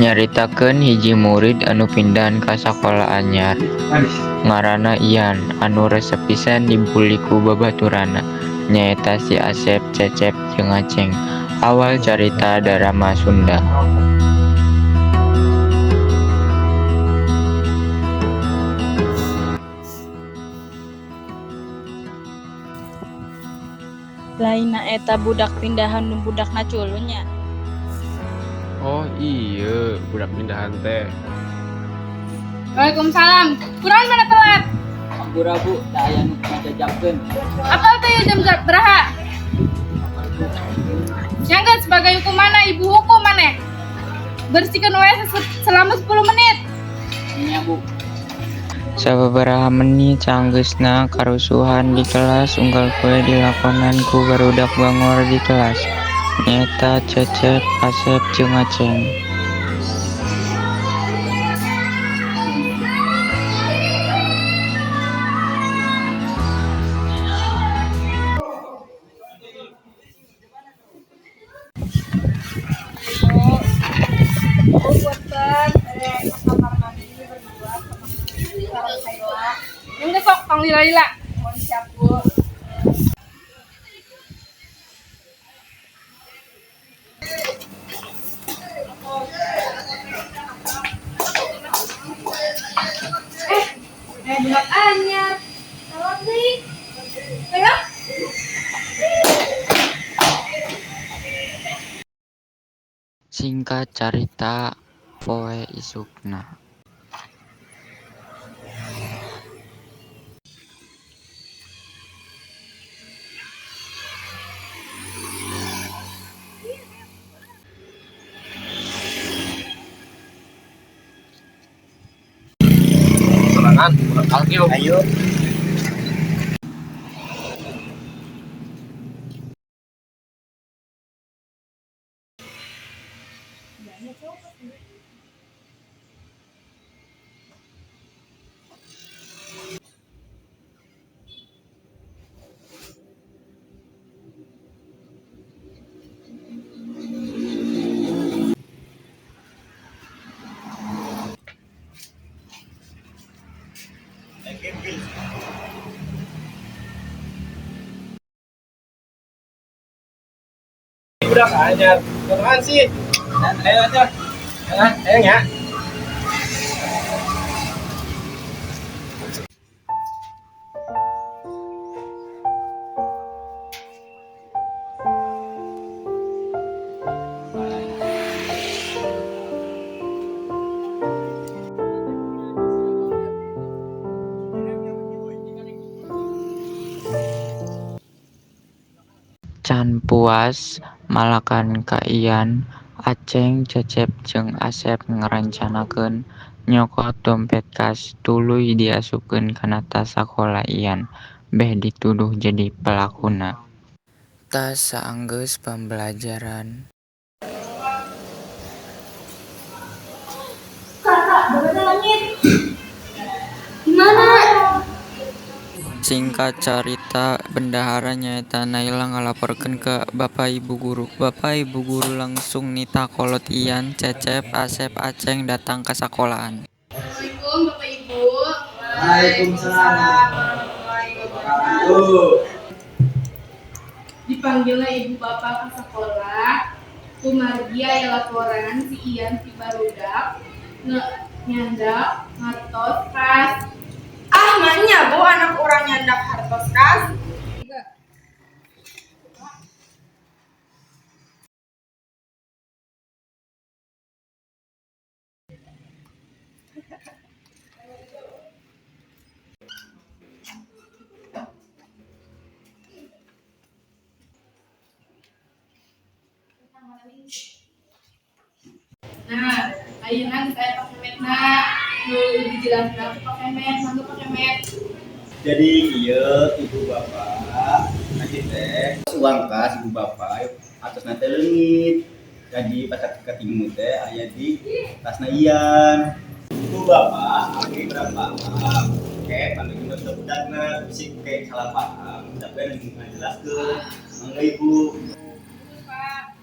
Nyaritakeun hiji murid anu pindahan ka sakola anyar ngaranna Ian anu resep pisan dibully ku babaturanna nyaeta si Asep, Cecep, jeung Aceng. Awal carita darama Sunda. Lainna eta budak pindahan nu budakna culun nya? Oh iya, budak pindahan teh. Waalaikumsalam. Kunaon maneh telat? Hampura Bu, da aya nu ngajajakkeun. Apal teh jam beraha? Nyangga sebagai hukumanna ibu hukum maneh. Bersihkan WC selama 10 menit. Nya Bu. Sababaraha menit sanggeusna karusuhan di kelas unggal poe dilakonan ku barudak bangor di kelas nyaeta Cecep, Asep, jeung Aceng. Bu, punten, ke kamar mandi berdua sama sareng Kayla. Enggeus sok tong lila-lila. Mohon siap, Bu. Eh, budak anyar. Telat deui. Ayo. Singkat carita poe isukna. Sorangan, budak kalkil. Ayo. Budak anyar. Sorangan sih. Ayo aja. Ayo nya. Can puas malakan ka Ian, Aceng, Cecep jeung Asep ngarancanakeun nyokot dompet kas tuluy diasupkeun kana tas sakola Ian beh dituduh jadi pelakuna. Tas saenggeus pambelajaran. Kakak, dompetnya leungit. Gimana? Singkat carita bendahara nyaeta Naila ngalaporkeun ka bapa ibu guru. Bapa ibu guru langsung nitah kolot Ian, Cecep, Asep, Aceng datang ka sakolahan. Assalamualaikum Bapak Ibu. Waalaikumsalam warahmatullahi wabarakatuh. Dipanggilnya ibu bapak ke sekolah. Kumargi aya laporan si Ian si barudak nyandak ngartos kas. Ah, maenya Bu anak urang nyandak hartos kas. Nah, ayeuna geus aya Pak Kemetna. Nu dijelaskeun ku Pak Kemet, mangga Pak Kemet. Jadi iya ibu bapak nanti teh uang kas ibu bapak atas nanti leungit. Jadi pas ketemu teh aya di tasna Ian. Ibu bapak abdi berapa paham? Oke, panggil budak budakna bisi kayak salah paham. Tapi nu ngajelaskeun. Mangga ibu. Pak.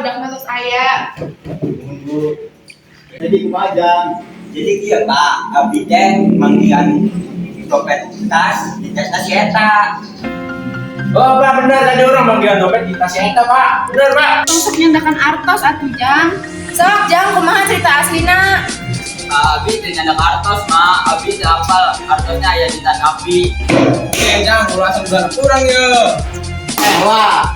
Budakna tos aya. Nuhun, Bu. Jadi kumaha, Jang? Jadi kieu Pak, abdi teh manggihan dompet tas di tas si eta. Oh, Pak, bener tadi urang manggihan dompet di tas si eta, Pak. Bener, Pak. Tong sok nyandakan artos atuh, Jang. Sok Jang, kumaha cerita aslina? Abi teh nyandak artos mah, abi teh apal artosnya aya di tas abi. Eh, Jang, ulah langsung urang ye. Eh wah,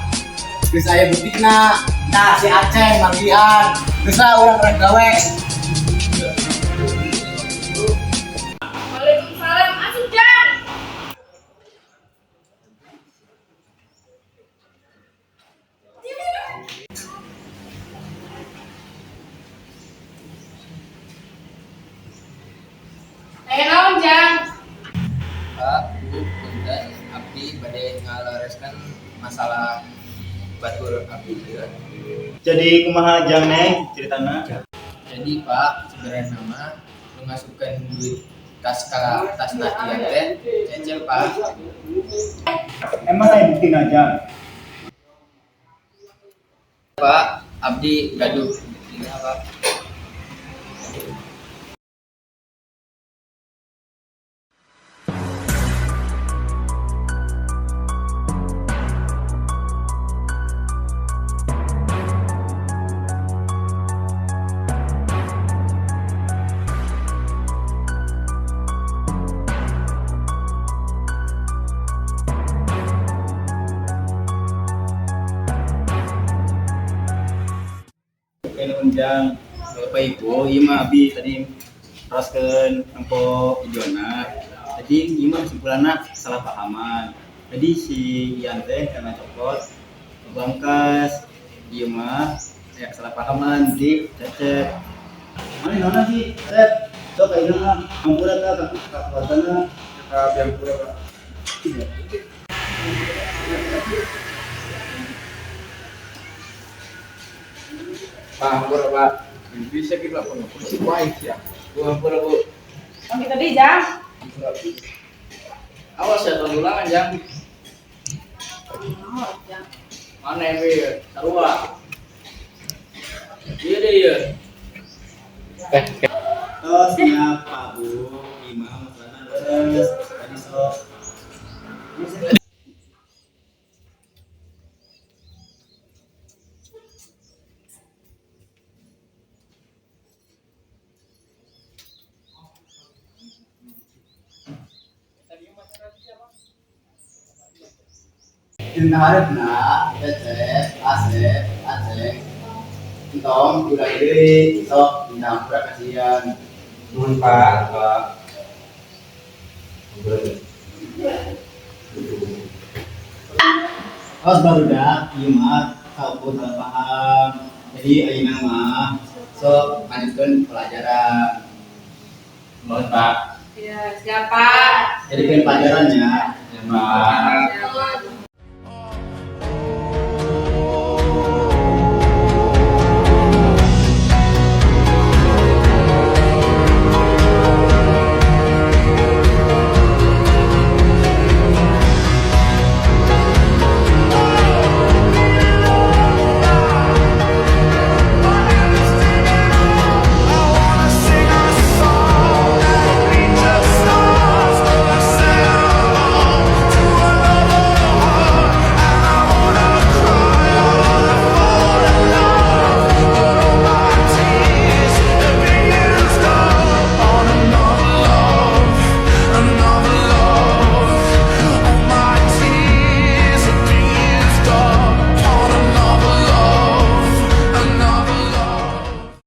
geus aya buktina. Nah, si Aceng manggihan. Geus lah urang rek gawe. Waalaikumsalam, asup Jang. Aya naon, Jang? Pak, Bu, punten, abdi bade ngalereskeun masalah batur abdi ieu. Jadi kumaha, Jang, Neng ceritana? Jadi Pak, sebenarnya mah nu ngasupkeun duit tas ka tasna ieu teh Cecep, Pak. Emang aya buktina, Jang? Pak, abdi gaduh buktina, Pak. Oke, nuhun, Jang. Bapak Ibu, ieu mah abi tadi teraskeun nempo videona. Jadi ieu mah kesimpulanna salah pahaman. Jadi si Ian teh karena copot uang kas, ieu mah aya kesalahpahaman di Cecep. Mana nona sih, Cep? Sok ayeuna mah hampura tah ka kakuatana. Ka hampura, Pak. Pak, hampura, Pak. Bisa kita lapor polisi baik ya. Bu, hampura, Bu. Oh, kita deui, Jang. Awas ya tong ulangan, Jang. Oh, Jang. Mana we? Sarua. Ieu deh ieu. Tos nya Pak, Bu, ieu mah masalahna leres. Tadi sok Dina hareupna Cecep, Asep, Aceng. Entong ulah deui, sok minta hampura kasihan. Nuhun, Pak, Pak. Hampura. Awas barudak, ieu mah saukur salah paham. Jadi ayeuna mah sok lanjutkeun pelajaran. Nuhun, Pak. Ya, siapa? Jadikeun pelajarannya. Ya, Pak. Siapa?